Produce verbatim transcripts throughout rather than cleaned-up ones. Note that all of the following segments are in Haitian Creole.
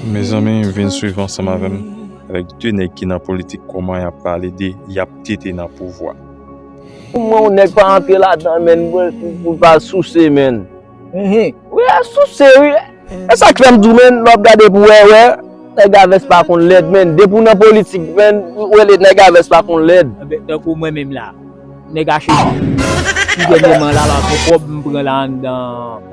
Mezanmi, vin swiv ansanm avè m, avèk de nèg ki nan politik, kòman y ap pale de y ap tete nan pouvwa. Pou mwen, yon nèg pa antre ladan, menn, pou, pou, pou l pa souse, menn. Wi, a souse, wi. E sa k fè m di w, menn, lè w ap gade pou wè, wè, nèg a vès pa konn lèd, menn. Depi w nan politik, menn, ou rele nèg a vès pa konn lèd. Tankou mwen menm la, nèg a cheve. Pi dènyèman la, la, pou kòb m pran la anndan,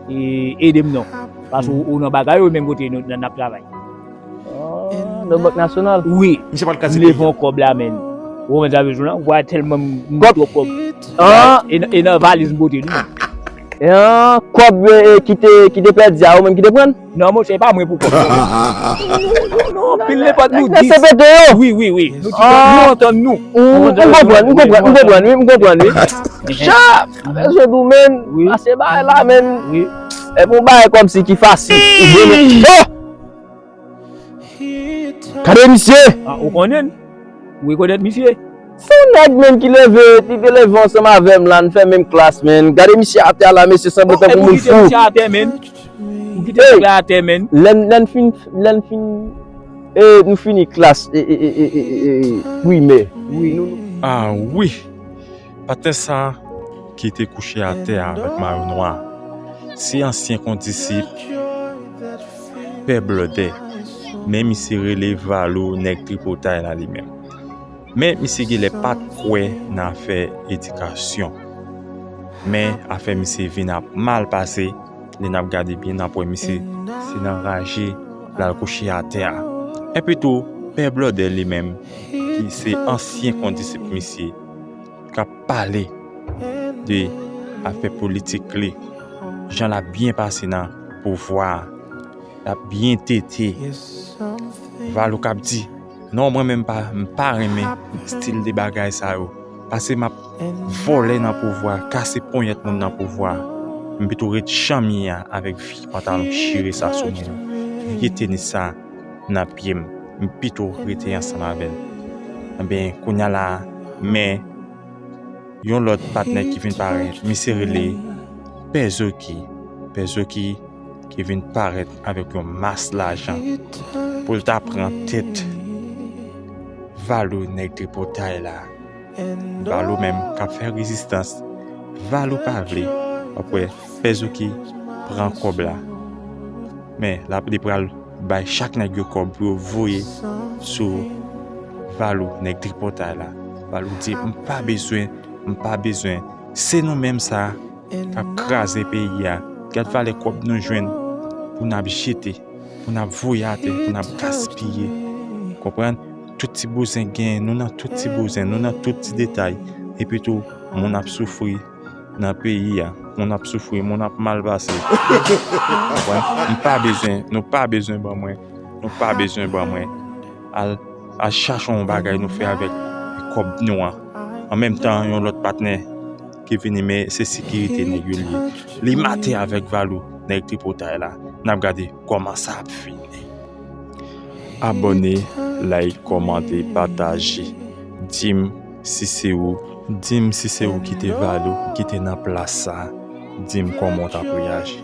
e, ede m non. Paske ou, ou nan bagay yo, menm kote nou, n ap travay. Nan Bank Nasyonal? Wi. Misye pral kraze peyi a. M leve yon kòb la, menn. Ou konprann sa m vle di w la? Ou wè tèlman m gen twòp kòb. E nan, e nan valiz m pote li. Kòb ki te, ki te pèdi a, ou menm ki te pran l? Non, monchè, e pa mwen pou kòb. Non, non, non, non, anpil nenpòt nou dis. Nèg nan C P T yo. Wi, wi, wi. Nou di nou antann nou. M konprann, m konprann, m konprann, wi, m konprann, wi. Cha! Sa vle di w, menn, pase bagay la, menn. Wi. E pou bagay kòmsi ki fasil. Oh! Gade misye! Ah, ou konnen? Ou rekonèt misye? Se yon nèg menm ki leve, li te leve ansanm avè m la, n fè menm klas, menn. Gade misye atè a la, mesye, sanble tankou moun fou. Ou kite misye atè, menn. Ou kite nèg la atè, menn. Lè n, lè n fin, lè n fin, e, nou fini klas, e, e, primè. Wi. Ah wi. Patnè sa ki te kouche atè a avèk mayo nwa, se ansyen kondisip Pè Blòdè, men misye rele Valou nèg tripotay la li menm. Men misye genlè pa t kwè nan afè edikasyon. Men afè misye vin ap mal pase, lè n ap gade byen n ap wè misye se nan raje l al kouche atè a. Epi tou, Pè Blòdè li menm, ki se ansyen kondisip misye, k ap pale de afè politik li, jan l ap byen pase nan pouvwa a, l ap byen tete. Valou k ap di, non, mwen menm pa, m pa renmen estil de bagay sa yo. Pase m ap vòlè nan pouvwa, kase ponyèt moun nan pouvwa. M pito ret jan m ye a avèk vye pantalon chire sa sou mwen an, vye tenis sa nan pye m. M pito rete ansanm avè l. Enben, kounye a la a, men yon lòt patnè ki vin parèt, misye rele Pè Zoki. Pè Zoki ki vin parèt avèk yon mas lajan pou l ta pran tèt Valou nèg tripotay la. Valou menm k ap fè rezistans. Valou pa vle. W ap wè Pè Zoki pran kòb la. Men, l ap, li pral bay chak nèg yo kòb pou yo voye sou Valou nèg tripotay la. Valou di, m pa bezwen, m pa bezwen. Se nou menm sa k ap kraze peyi a. Gad valè kòb nou jwenn pou n ap jete, pou n ap voye atè, pou n ap gaspiye. Konprann? Tout ti bouzen gen, nou nan tout ti bouzen, nou nan tout ti detay. Epi tou, moun ap soufri nan peyi a, moun ap soufri, moun ap mal pase. Konprann? M pa bezwen, nou pa bezwen ban mwen, nou pa bezwen ban mwen. Al, al chache yon bagay nou fè avèk kòb nou an. An menm tan, yon lòt patnè ki vini, men se sekirite nèg yo li ye. Li mate avèk Valou, nèg tripotay la. N ap gade kòman sa ap fini. Abòne, like, kòmante, pataje. Di m si se ou, di m si se ou ki te Valou, ki te nan plas sa. Di m kòman w t ap reyaji.